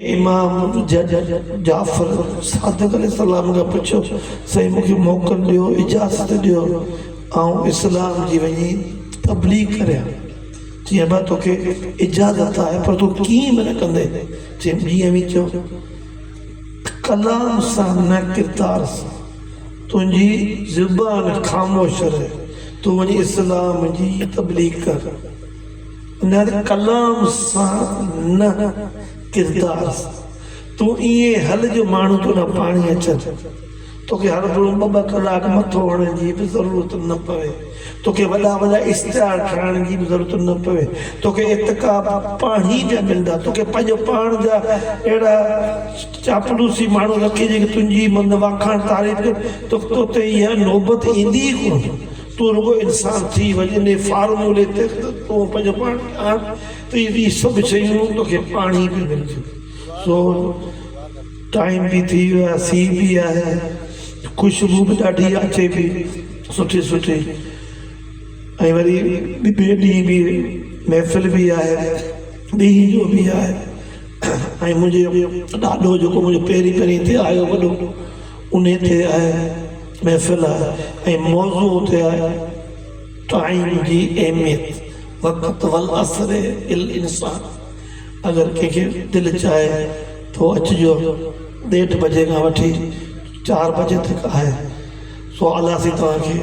امام جعفر صادق عليه السلام کان پڇيو، سائين مون کي موڪل ڏيو، اجازت ڏيو، آئون اسلام جي وڃي تبليغ ڪريان. چيائين، ابا توکي اجازت آهي پر تون ڪيئن به نه ڪندين؟ چيائين، جيئن اوهين چئو. ڪلام سان نه ڪردار سان. تنهنجي زبان خاموش رهي، تون وڃي اسلام جي تبليغ ڪر. نه ڪلام سان نه ڪردار سان. تون ائين هل جو ماڻهو تو ڏانهن پاڻهي اچن. توکي هرڀرو ٻه ٻه ڪلاڪ مٿو هڻڻ جي به ضرورت نه پوي. توکي وڏا وڏا اشتهار ٺاهڻ جي به ضرورت نه پوي. توکي ارتقا پاڻهي پيا ملندا. توکي پنهنجو پاڻ جا اهڙا چاپلوسي ماڻهو رکي جيڪي تنهنجي من واکاڻ تعريف ڪن. تو تي اها نوبت ايندي ئي ڪونه. تون رڳو انسان ٿي وڃ انهي فارمولي تي ته تون پنهنجو پاڻ کي آڻ ته اهي سڀ شيون توکي پاڻهي پيون ملنديون. سو ٽائيم به ٿي ويو آهي سيء به آهي خوشبو به ڏاڍي اچي پئي سٺي سٺي ۽ وري ٻئي ڏينهن به محفل به آهي ڏينهن جو به آهي ۽ منهنجي ڏاڏو جيڪو منهنجو پهرين پهرين هتي آيو وڏو انهي تي آهي محفل آهي ۽ موضوع اتي آهي ٽائيم جي اهميت وقت والعصر الانسان اگر ڪنهن کي دل چاهي ٿو اچجو ڏيڍ بجي کان وٺي چار بجي تڪ آهي سو الله سائين توهان کي.